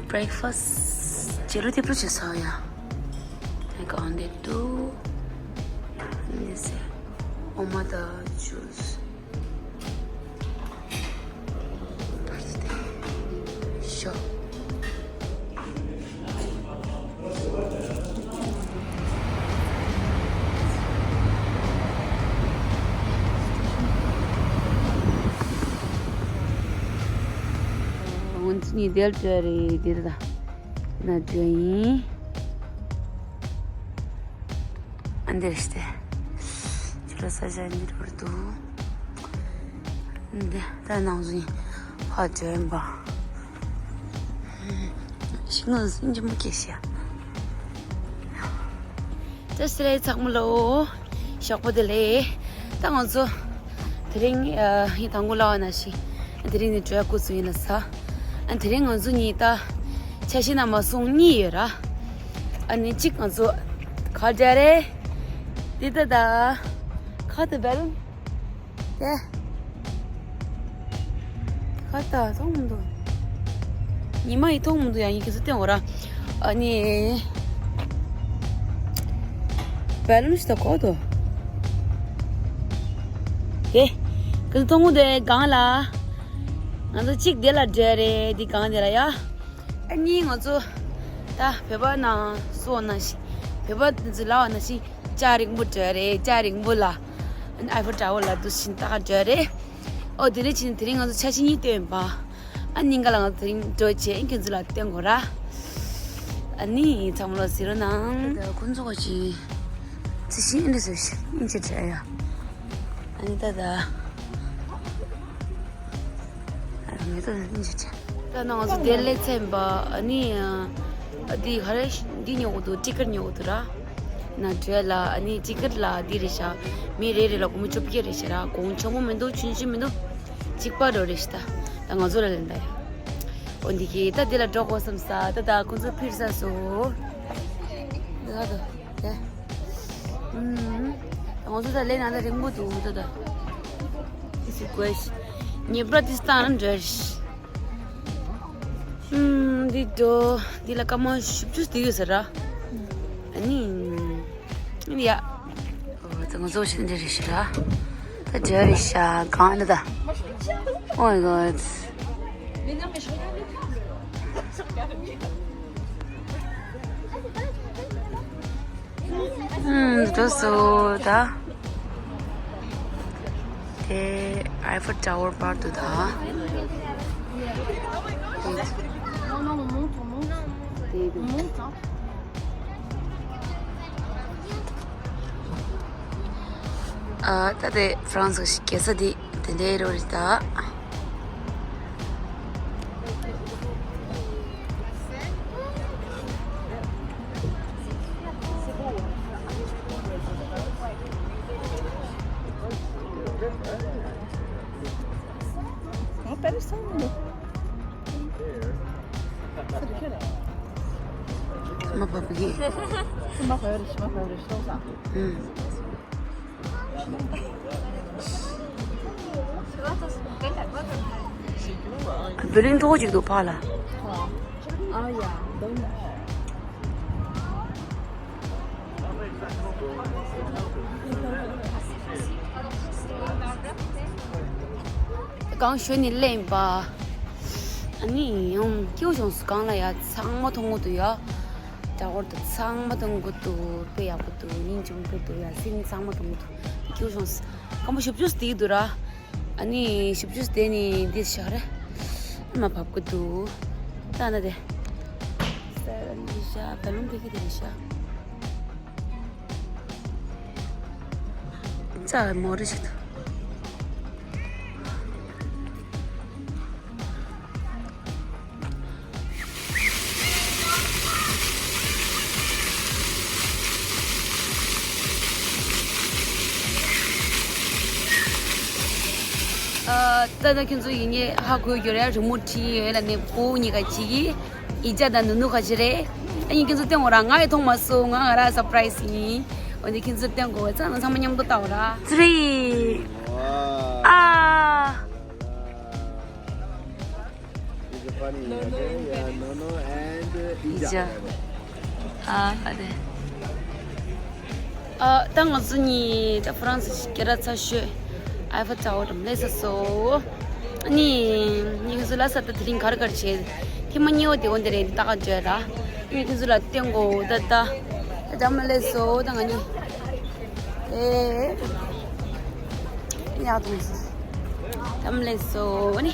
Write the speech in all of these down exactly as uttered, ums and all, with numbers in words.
Breakfast ཇེ་ལོ་དེ་པྲོ་ཆེ་ས་ཡ། ཨེ་གང་དེ་དུ། འདི་སེ། འོ་མ་དང་ཇུས། ཤོ། ང་ཚོ་གཉིས་དེར་འགྲོ་རེད། དེར་ད་ན་འགྲོ་ཡིན། ཨ་འདིར་ཤི་སྟེ། ཁྱོད་ལ་ས་ཆ་འདིར་བར་དུ། འདི་ད་ནང་བཞིན་ཕ་འགྲོ་ཡིན་པ། ཤིང་ངོས་སུ་འཇིམ་པོ་སྐྱེས་ཤག་ད་སི་རེད་ཚང་མ་ལོ། ཞོགས་པ་བདེ་ལེགས། ད་ང་ཚོ་དེ་རིང་ཨ་ཡིན་དང་གོ་ལ་བ་ན་ཤི། དེ་རིང་ནི་འགྲོ་ཡ་སྐུ་ཚུགས་ཡིན་ལ་ས། ཨ་དེ་རིང་ང་ཚོ་གཉིས་ད་ཆ་ཤས་ན་མ་སོང་གཉིས་ཡོད་ར། ཨ་ནི་གཅིག་ང་ཚོ་ག་འདྲ་རེད། དེ་ད་ད་ག་དེ་བལ། དེ། ཁ་ཏ་མཐོང་མི་འདུག་ཉི་མ་ཡི་མཐོང་མི་འདུག་ཡང་ཡི་གེ་སུ་བསྟན་འོ་ར། ཨ་ནི། བལ་ལུམ་ཞིག་ད་གོ་དོ། དེ། ཀུན་མཐོང་དེ་གང་ལ། ང་ཚོ་གཅིག་དེ་ལ་འདྲེ་རེད་འདི་གང་དེ་ལ་ཡ། ཨ་ནི་ང་ཚོ་ད་བོད་པ་ནང་སོ་ནང་ཞིག་བོད་པ་འདི་ཚོ་ལ་བ་ནང་ཞིག་ལྕགས་རིང་པོ་འདྲ་རེད། ལྕགས་རིང་པོ་ལ་ཨ་ནི་ཨའི་ཕེལ་ཊ་ཝར་ལ་འདུག་ཕྱིན་ཏག་འདྲ་རེད། ཨོ་དེ་རེད་ཕྱིན་དེ་རིང་ང་ཚོ་འཆར་གཞི་གཉིས་བཏོན་པ། ཨ་ནི་ག་ལ་ང་ཚོ་དེ་རིང་འགྲོ་བྱས་ཨིན་ཁྱོད་ཚོ་ལ་བསྟན་དགོས་ར། ཨ་ནི་ཚང་མ་ལོ་ཟེར་རོ་ནང་། ད་ཁོང་ཚོ་ག་ཅི་ཚི་ཤིང་ཨིན་འདྲ་ཟེར་ཤིང་ཨིན་ཅི་འདྲ་ཡ། ཨ་ནི་ད་ད། ད་ནང་ང་ཚོ་དེ་ལས་ཚན་པ་ཨ་ནི་ཨ་འདི་ག་རེ་འདི་ཉོ་གི་འདུག་ཊི་ཀེ་ཊི་ཉོ་གི་འདུག་ར། ན་འདྲེ་ལ་ཨ་ནི་ཊི་ཀེ་ཊི་ལ་འདི་རེད་ཤག་མི་རེ་རེ་ལ་སྒོར་མོ་བཅོ་བརྒྱད་རེད་ཤག་ར། གོང་ཆེན་མོ་མི་འདུག་ཆུང་ཆུང་མི་འདུག་གཅིག་པ་འགྲོ་རེད་ཤག་ད་ང་ཚོ་ལ་ལེན་ད་ཡ། འོ་འདི་གི་ད་འདི་ལ་འགྲོ་དགོས་བསམ་ས། ད་ད་ཁོང་ཚོ་ཕིར་ས་སོ། འདི་ག་དུ། དེ། ཨུམ། ང་ཚོ་ད་ལས་ན་ད་རིང་པོ་འདུག་ད་ད། This is great. ངེས་པར་དུ་སྟངས་རང་འདྲ་ཞིག་ཨུམ། འདི་འགྲོ། འདི་ལ་ཀ་མ་ཞིབ་ཏུ་འདི་ཡོད་ཟེར་ར། ཨ་ནི། ཡ། ཨོ་ད་ང་ཚོ་ཞིག་འདི་རེད་ཤག་ར། ད་འདྲ་རེད་ཤག་གང་ན་ད། Oh my god. ཨུམ། འགྲོ་སོང་ད། དེ་ཨའི་ཕེལ་ཊ་ཝར་བར་དུ་ད། ཨ་ད་དེ་ཧྥ་རན་སི་གི་རྒྱལ་ས་དེ་དེ་འདྲའི་རོ་རེད་ད། མ་བབ་གི། ཨུམ། བུ་ལོན་མཐོ་པོ་ཅིག་འདུག་ཕ་ལ། ཨ་ཡ། གང་ཞོན་ནི་ལེན་པ། ཨ་ནི་ཡང་སྐྱིད་པོ་བྱུང་སོང་། གང་ལ་ཡ་ཚང་མ་མཐོང་གི་འདུག་ཡ། ཊ་ཝར་དུ་ཚང་མ་མཐོང་གི་འདུག་དཔེ་ཡག་པོ་འདུག་སྙིང་རྗེ་མོ་དཔེ་འདུག་ཡ། སེམས་ཚང་མ་མཐོང་གི་འདུག་སྐྱིད་པོ་བྱུང་སོང་། སྐམ་པོ་ཞབས་ཞུ་དེ་འདུག་ར། ཨ་ནི་ཞིབ་འཇུག་དེ་ནི་འདི་ཤག་རེད། མ་བབ་ཀི་འདུག་ད་ན་དེ། ས་ར་ནི་ཤ་བ་ལུང་པེ་ཀི་དེ་ནི་ཤ། ཙ་མོ་རི་ཞིག་ཏུ། ཨ། ད་ལྟ་ཁྱོད་ཚོ་ཡིན་ངེས་ཧ་གོ་ཡོད་རེད། རི་མོ་བྲིས་ཡོད་ལ་ནས་ཁོ་གཉིས་ཀ་གཅིག་གིས་ཨི་ཅག་དང་ནུ་ནུ་ཁ་ཅིག་རེད། ཨ་ཡིན་ཁྱོད་ཚོ་སྟོན་འོ་ར། ང་ཡི་མཐོང་མ་སོང་། ང་ང་ར་སར་པ་རའི་སི་ཡིན། འོ་འདི་ཁྱོད་ཚོ་སྟོན་གོ་ཚང་ཚང་མ་མཉམ་དུ་ལྟ་འོ་ར། ཚི་རི། ཨ། Funny, okay? Yeah, Nono and uh, Ija. Ija. Ah, ade. ཨ། ད་ང་ཚོ་གཉིས་ད་ཧྥ་རན་སི་སྐད་གྲགས་ཚ་ཤོས་ཨའི་ཧྥེལ་ཊ་ཝར་དང་སླེབས་ཚར་སོང་། ཨ་ནི་ངས་ཁྱེད་ཚོ་ལ་ས་ད་དེ་རིང་ག་རེ་ག་རེ་བྱས། ཐེངས་མ་གཉིས་པ་དེ་འོ་འདི་རེད། འདི་ལྟ་ག་བྱས་ར། ངས་ཁྱེད་ཚོ་ལ་སྟོན་གོ། ད་ད་ད་ད་མ་སླེབས་སོང་། ད་ང་གཉིས་ཨེ་ཡག་དུང་སོང་། ད་མ་སླེབས་སོང་། ཨ་ནི་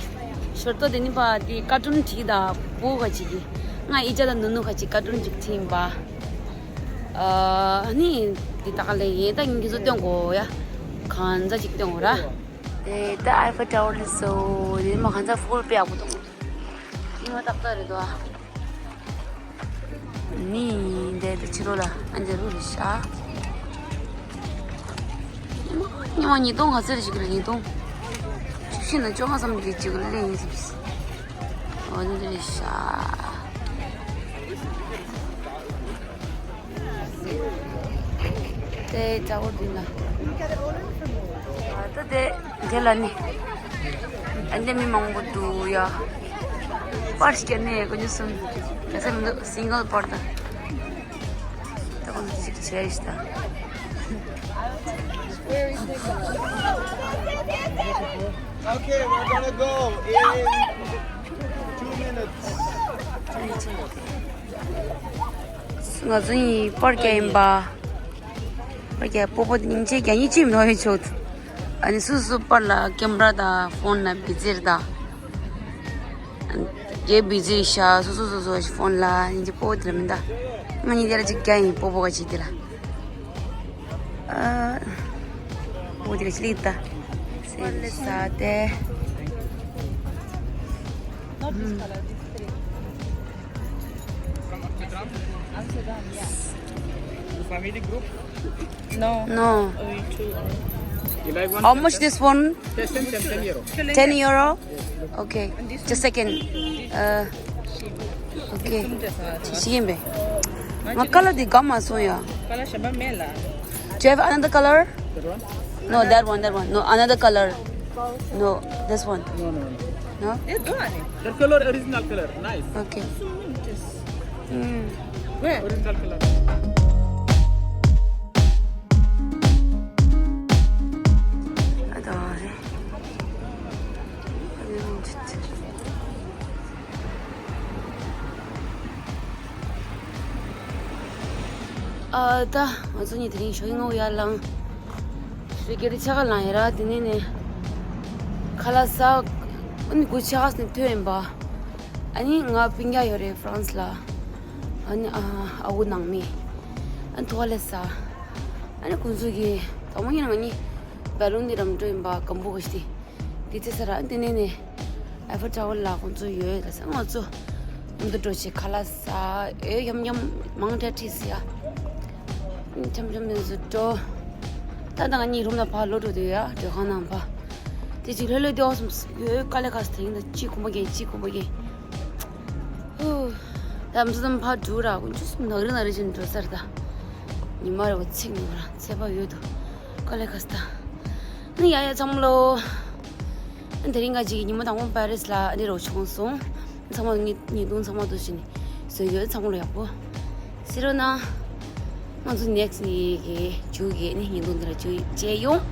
ཞོར་ཏོ་དེ་ནི་པ་དེ་ཀར་ཊུན་བྲིས་ད་བུ་ག་ཅིག་གིས་ང་ཨི་ཅག་དང་ནུ་ནུ་ག་ཅིག་ཀར་ཊུན་ཅིག་བྲིས་ཡིན་པ། ཨ་ནི་འདི་ལྟ་ག་ལེ་ཡིན། ད་ངས་ཁྱེད་ཚོ་སྟོན་གོ་ཡ། གང་ཚ་ཅིག་སྟོན་གོ་ར། དེ་ད་ཨའི་ཧྥེལ་ཊ་ཝར་སླེབས་སོང་། དེ་མ་གང་ཚ་ཧྥུལ་དཔེ་ཡག་པོ་འདུག་ཉི་མ་ཏག་ཏག་རེད་དོ། ཨ་ནི་འདི་ད་ཕྱི་ལོགས་ལ་ཨ་འདི་རུ་རེད་ཤག་ཉི་མ་ཉི་མ་ཉིས་སྟོང་ག་ཚོད་རེད་ཅིག་རེད། ཉིས་སྟོང་བཅུ་བཞི་ནས་བཅོ་ལྔ་ཙམ་རེད་ཅིག་ལེན་ཡིན་ཟེར། འོ་འདི་རེད་ཤག་དེ་ལྟ་བུ་འདི་ལ། ད་དེ་དེ་ལ་ནི། ཨ་འདི་མི་མང་པོ་འདུག་ཡ། པར་སྐྱེལ་ནས་ཀུན་སྤྱོད་གསུམ། ག་ཚད་མི་འདུག་སིང་གལ་པར་དང་། ད་ཀུན་གཅིག་བྱས་ཤི་ད། Okay, we're gonna go in two minutes. ང་ཚོ་ཡི་པར་རྒྱག་ཡིན་པ། པར་རྒྱག་སྤོ་བོ་དེ་སྙིང་རྗེ་རྒྱག་ཡིན་ཅི་མི་ནོར་ཡོད་ཆོག་ཨ་ནི་སུ་སུ་པར་ལ་ཀེམ་ར་དང་ཕོན་ལ་བི་ཛི་རེད་ད། རྒྱལ་བི་ཛི་ཤ་སོ་སོ་སོ་སོ་ཕོན་ལ་སྙིང་རྗེ་སྤོ་བོ་དེ་ལ་མིན་ད། ང་གཉིས་དེ་ལ་ཅིག་རྒྱག་ཡིན་སྤོ་བོ་ག་ཅིག་དེ་ལ། ཨ། སྤོ་བོ་དེ་ག་ཅིག་ལིག་ད། སེ་ལི་ས་དེ། Family group? No. No. We two only. You like one? How much this one? Ten, ten, ten euro. Ten euro? Okay. Just a second. Uh, okay. Shimbe. Ma color di gama soya. Color shaba mela. Do you have another color? That one? No, that one, that one. No, another color. No, this one. No, no, no. No? They do it. The color, original color. Nice. Okay. Mm. Where? Original color. Adore. ཨ། ད་ང་ཚོ་གཉིས་དེ་རིང་ཞོགས་ཀྱི་སྔ་པོ་ཡར་ལངས། ཞོགས་ཀྱི་ཆ་ག་ལངས་ཡིན་ར། དེ་ནས་ནས་ཁ་ལག་ཟ། ཨ་ནི་དགུ་ཆ་ག་ནས་ཐོན་ཡིན་པ། ཨ་ནི་ང་སྤུན་ཀྱག་ཡོད་རེད་ཧྥ་རན་སི་ལ། ཨ་ནི་ཨ་ཨ་ཁུ་ནང་མི། ཨ་ནི་ཐོག་ལ་ཟ། ཨ་ནི་ཁོང་ཚོ་གི་དང་པོ་ཉིན་ང་གཉིས་བལ་ལུན་དེ་རམ་འགྲོ་ཡིན་པ། སྒམ་པོ་ག་ཞིག་དེ། དེ་ཚེ་ས་ར་དེ་ནས་ནས་ཨའི་ཧྥེལ་ཊ་ཝར་ལ་ཁོང་ཚོ་ཡོད་ལ་ས། ང་ཚོ་མཉམ་དུ་འགྲོ་བྱེད་ཁ་ལག་ཟ། ཨེ་ཡམ་ཡམ་མང་དྲགས་ཁྲིད་ཟེར་ཡ། འཆམ་འཆམ་ནས་ཚུར་འགྲོ། ད་ད་ང་གཉིས་རུམ་ལ་ཕར་ལོག་འགྲོ་དུས་ཡ་སྡོད་ཁང་ནང་ཕར། དེ་ཅིག་ལྷོད་ལྷོད་དེ་འོ་སོང་ཡོད། དཀའ་ལས་ཁག་ས་དེ་ཡིན་ད། གཅིག་གོམ་པ་རྒྱག་གཅིག་གོམ་པ་རྒྱག་ཧུ། ད་མཚོ་ཙམ་ཕར་འགྲོ་ར། ཀུན་སྤྱོད་གསུམ་ནག་རི་ནག་རི་བྱས་ནས་འགྲོ་ཚར་ད། ཉི་མ་རེ་བ་ཚིག་ནོར་ར་ཚད་པ་ཡོད་དོ། དཀའ་ལས་ཁག་ས་ད། ནི་ཡ་ཡ་ཚང་མ་ལོ། དེ་རིང་ང་གཅིག་ཉི་མ་དང་པོ་པེ་རིས་ལ་ཨ་ནི་རོགས་བྱུང་སོང་། ཚང་མ་ཉི་ཉིན་ཐུང་ཚང་མ་འདུ་བྱས་ནས་བཟོས་ཡོད། ཚང་མ་ལོ་ཡག་པོ་ཟེར་རོགས་གནང་། ང་ཚོ་ནེག་སི་ནི་གི་མཇུག་གི་ནི་ཉིན་ཐུང་འདི་ལ་མཇུག་བྱས་ཡོང་།